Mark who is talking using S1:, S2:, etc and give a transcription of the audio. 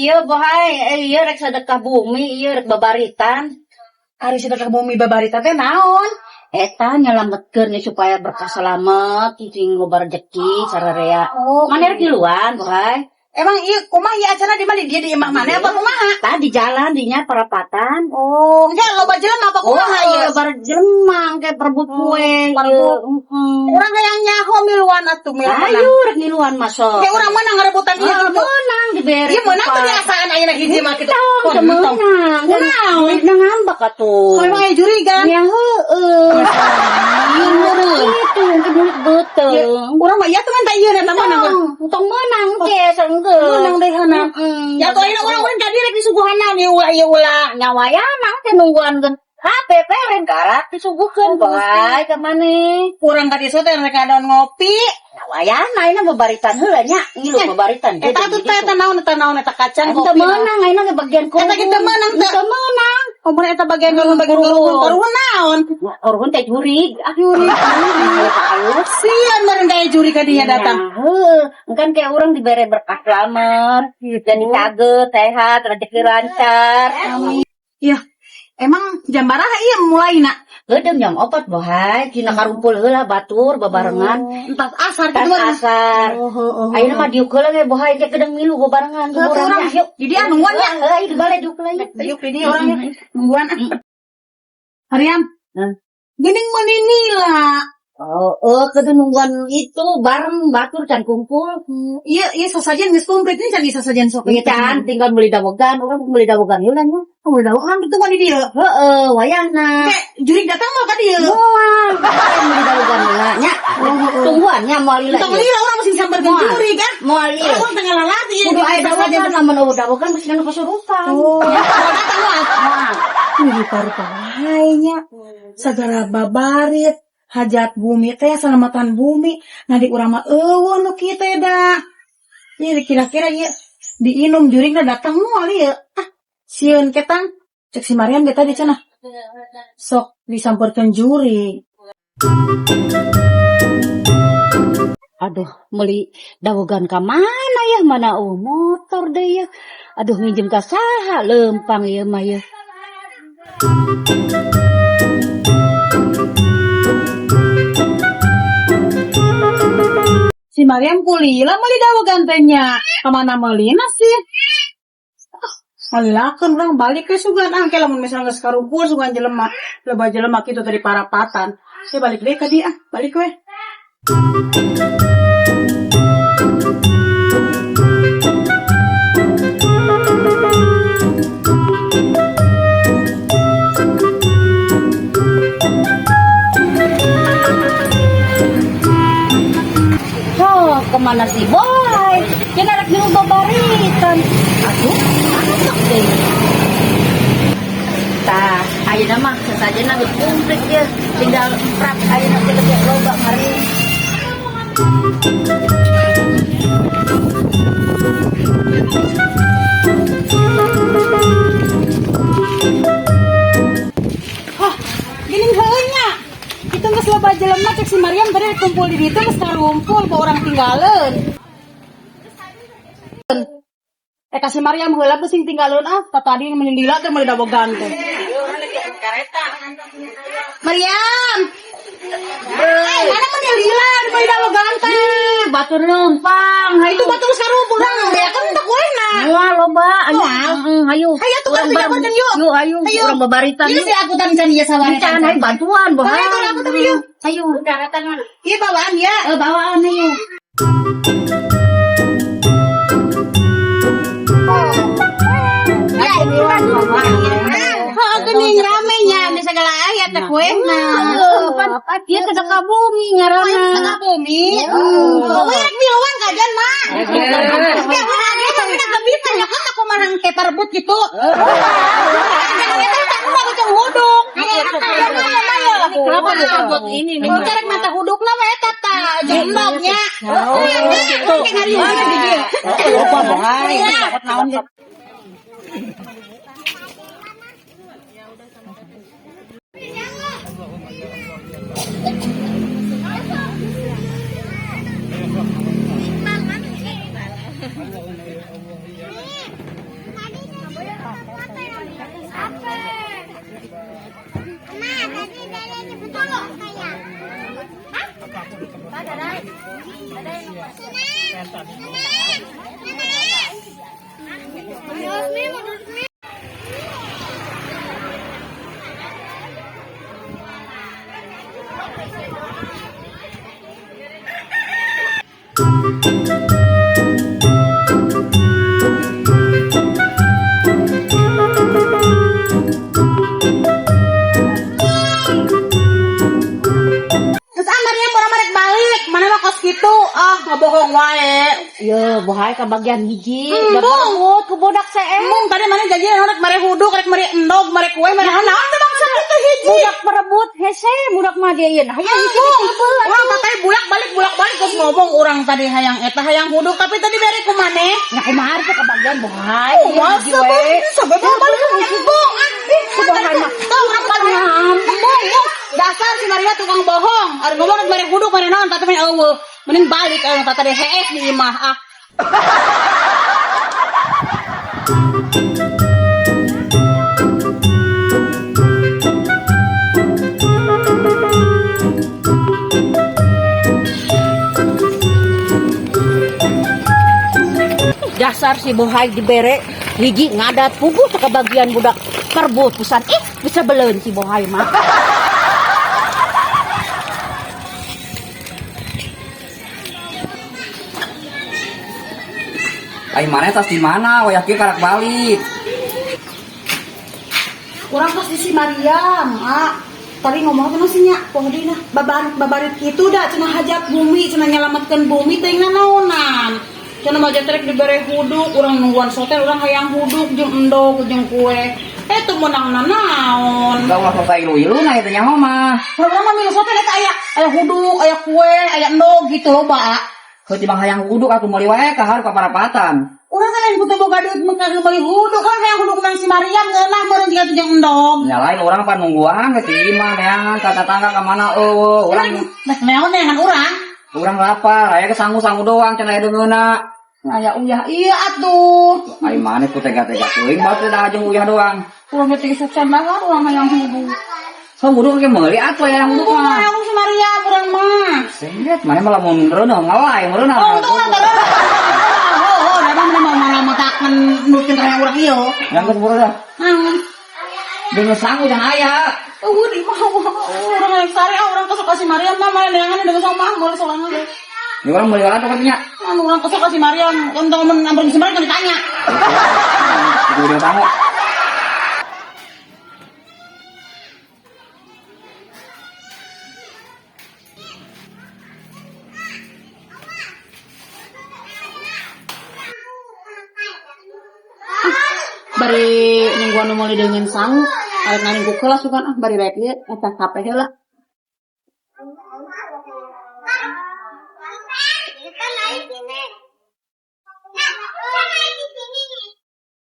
S1: Iya, Bohai, iya rek sedekah bumi, iya rek babaritan.
S2: Ari sedekah bumi babarita teh naon?
S1: Eta nyelametkeun supaya berkah selamat, sing loba rezeki sararea.
S2: Oh,
S1: Mana rek ngiluan, Bohai?
S2: Emang ieu kumaha ieu acara di mana, di dia di imah mana apa kumaha?
S1: Tah di jalan dinya perapatan.
S2: Oh, nya loba jelema apa kumaha
S1: Oh,
S2: ieu?
S1: loba jelema kayak perebut kue.
S2: Perebut.
S1: Heeh.
S2: Urang hayang nyaho miluan atuh, miluan.
S1: Ayo rek ngiluan masuk.
S2: Kayak urang menang rebutan ieu
S1: Ah,
S2: gitu.
S1: menang dibere.
S2: Ieu menang tuh biasaan ayeuna hiji mah kitu.
S1: Tong, teu meunang.
S2: Kunaon?
S1: Duitna ngambek atuh.
S2: Oh, emang aya jurigan.
S1: Ya heeh.
S2: Ieu meureun.
S1: Itu mungkin mulut beuteung.
S2: Urang mah ieu tuh minta ieu eta mah nang.
S1: Tong menang ke sanggeus.
S2: Menang deh hana.
S1: Heeh.
S2: Ya tuh ayeuna urang urang jadi rek disuguhanan ieu ulah ieu ulah.
S1: Nyawayana teh nungguan geun HP peren karak disuguhkeun bae ka maneh.
S2: Urang ka dieu teh rek adon ngopi.
S1: Nyawayana ayeuna babaritan heula nya, ngilu babaritan.
S2: Eta tuh teh eta naon, eta naon, eta kacang
S1: Teu
S2: kopi.
S1: meunang ayeuna ge bagian
S2: Eta kita meunang teu?
S1: Teu meunang.
S2: Oh, mun eta bagian karuhun, bagian karuhun, karuhun naon?
S1: Karuhun teh jurig. Ah,
S2: Jurig.
S1: Halus.
S2: Sian meureun gaya jurig ka dinya datang.
S1: Nah, heuh, kan kayak orang dibere berkah selamat, jadi caget, sehat, rezeki lancar.
S2: Iya. Emang jam baraha ieu mulaina?
S1: Geudeung jam 4, Bohai, cina karumpul heula batur babarengan.
S2: Entas asar
S1: Tas
S2: gitu mah.
S1: asar.
S2: Oh, heuh.
S1: Ayeuna mah diuk heula ge Bohai, ke kedeung milu babarengan.
S2: Heuh, tuh urang.
S1: Yuk.
S2: Jadi ah nungguan nya.
S1: Heeh, ayo dibalik diuk heula yuk.
S2: Yuk ini orang ya nungguan ah. Mariam.
S1: Hah?
S2: Geuning meuni nila.
S1: Oh, kedeung nungguan itu bareng batur can kumpul.
S2: Iya, iya sasajen geus komplit ini can ieu sasajen sok.
S1: Iya can, tinggal beli dawegan, urang beli dawegan heula nya.
S2: Oh, udah urang ditungguan di dieu.
S1: Heeh, wayahna.
S2: Kayak jurig datang mah ka dieu.
S1: Moal, beli dawegan heula nya. Tungguan nya moal lila.
S2: Entong lila urang masih sambarkeun
S1: Moal.
S2: jurig ah.
S1: Moal ieu.
S2: Urang tengah lalati ieu.
S1: Kudu aya dawegan, lamun eueuh dawegan mesti kana kesurupan.
S2: Oh, ya, datang moal.
S1: Moal.
S2: Wih, rupa-rupa wae nya. Sagala babarit, hajat bumi teh selamatan bumi. Nah di urang mah euweuh nu kieu teh da. Ieu kira-kira ieu diinum jurigna datang moal ieu. Ah, sieun ketang. Cek si Mariam ge tadi cenah. Sok disamperkeun jurig.
S1: Aduh, meuli dawegan ka mana ya? Mana euweuh motor deui ya. Aduh, minjem ka saha leumpang ieu mah ya.
S2: Si Mariam kulila meuli dawegan teh nya. Kamana meulina sih? Ah, ngalilakeun urang balik ke sugan ah ke lamun misalnya geus karumpul sugan jelema, loba jelema kitu tadi parapatan. Saya balik deui ka dieu ah, balik we.
S1: Oh, kemana si Boy? Cenah rek ngilu babaritan. Aduh, anak deui. Tah, ayeuna mah sasajena geus komplit ya. Tinggal prak ayeuna teh gede loba mari.
S2: Hah, geuning heueuh nya. Itu geus loba jelema cek si Mariam tadi kumpul di ditu geus karumpul bawa orang tinggaleun. Eh ka si Mariam heula beuh tinggaleun ah, tadi meuni lila teh meuli dawegan teh. Mariam. Eh, mana meuni lila meuli dawegan teh?
S1: Ih, batur leumpang.
S2: Itu batur geus karumpul urang beakeun teh kuehna.
S1: Moal loba.
S2: Moal?
S1: Heeh, ayo.
S2: Hayu atuh
S1: Urang
S2: kan dijabarkeun yuk.
S1: Yuk, ayo.
S2: Ayo.
S1: Urang babaritan.
S2: Ieu
S1: Yuk.
S2: si akutan can ieu saware.
S1: Can, ayo bantuan, Bohai.
S2: Ayo, atuh, aku tuh, yuk.
S1: Ayo.
S2: Ieu bawaan ya.
S1: Eh, bawaan ayo.
S2: Ya, ini Heuh, geuning rame nya di segala aya teh kuehna.
S1: Pan ieu sedekah bumi ngaranna.
S2: Sedekah bumi. Oh, we rek miluan kajian mah. Ya, urang ge tapi da gebitan ya kan aku marang ke parebut gitu. Huduk.
S1: Kenapa buat ini nih?
S2: Oh, carek mata hudukna we eta tah, jemboknya. Oh, kayak ngariung di dieu.
S1: Lupa Bohai, takut naon ge.
S2: Terus ah Maria urang mah rek balik, mana mah kos kitu, ah ngabohong wae.
S1: Yo, bohai kabagian hiji.
S2: Embung.
S1: Da berebut ku budak seeh.
S2: Embung tadi mana janji rek mere huduk, rek mere endog, mere kue, mere naon naon teh bangsa kitu hiji.
S1: Budak berebut hese budak mah dia yeun. Hayang hiji
S2: Embung.
S1: dibeul
S2: Urang tadi bulak-balik geus ngomong urang tadi hayang eta hayang huduk tapi tadi bere ku maneh.
S1: Nya kumaha teh kabagian bohai.
S2: Oh, masa balik balik embung.
S1: Bohai mah.
S2: Tuh urang balik. Embung, embung. Dasar si Maria tukang bohong. Ari ngomong rek mere huduk mere naon tapi mah eueuh. Mending balik urang tadi hees di imah ah.
S1: Dasar si bohai dibere hiji ngadat puguh teh kabagian budak perebut pisan. Ih, bisa beleun si bohai mah.
S3: Ai maneh tas di mana? Wayah kieu karak balik.
S2: Urang pas di si Mariam, ah. Tadi ngomong teh sih nya, poho deui nah, babarit babarit kitu da cenah hajat bumi, cenah nyalametkeun bumi teh naonan. Cenah mah rek dibere huduk, urang nungguan sotel, urang hayang huduk jeung endog jeung kue. Eh teu meunang nanaon.
S3: Enggak ulah selesai ilu-ilu nah itu nyaho mah.
S2: Urang mah milu sotel eta aya aya huduk, aya kue, aya endog gitu loba. Ah.
S3: Heuh tibang hayang huduk atuh meuli wae ka hareup ka parapatan.
S2: Urang kan lain kudu boga duit mah kagak meuli huduk, kan hayang huduk nang si Mariam ngeunah meureun jiga jeung endog.
S3: Nya lain urang pan nungguan ke si imah neangan ka tetangga ka mana eueuh. Urang
S2: Rek naon neangan urang?
S3: urang lapar, aya ke sangu-sangu doang cenah aya deungeunna.
S2: Aya uyah iya atuh.
S3: Ai maneh ku tega-tega teuing bae teh jeung uyah doang.
S2: Urang teh sukses banget urang hayang huduk.
S3: So huduk ge meuli atuh hayang huduk
S2: Urang
S3: mah.
S2: hayang si Mariam urang mah.
S3: Set, maneh mah lamun reuneuh ngalai meureunah.
S2: Oh, untung urang teh Oh, oh, da mah mau malah matakan nurutkeun ka hayang urang ieu.
S3: Yang geus buru dah.
S2: Naon?
S3: Deungeun sangu jangan aya.
S2: Eueuh di mah urang hayang sare ah urang kesel ka si Mariam mah maneh neangan deungeun sama mah meuli sorangan.
S3: Ini urang meuli heula tuh nya.
S2: Anu urang kesel ka si Mariam, untung mun ampeun si Mariam kan ditanya.
S3: Itu udah sangu.
S2: Bari nungguan nu meuli deungeun sangu, arek ngaringkuk heula sugan ah bari rek ieu eta kape heula.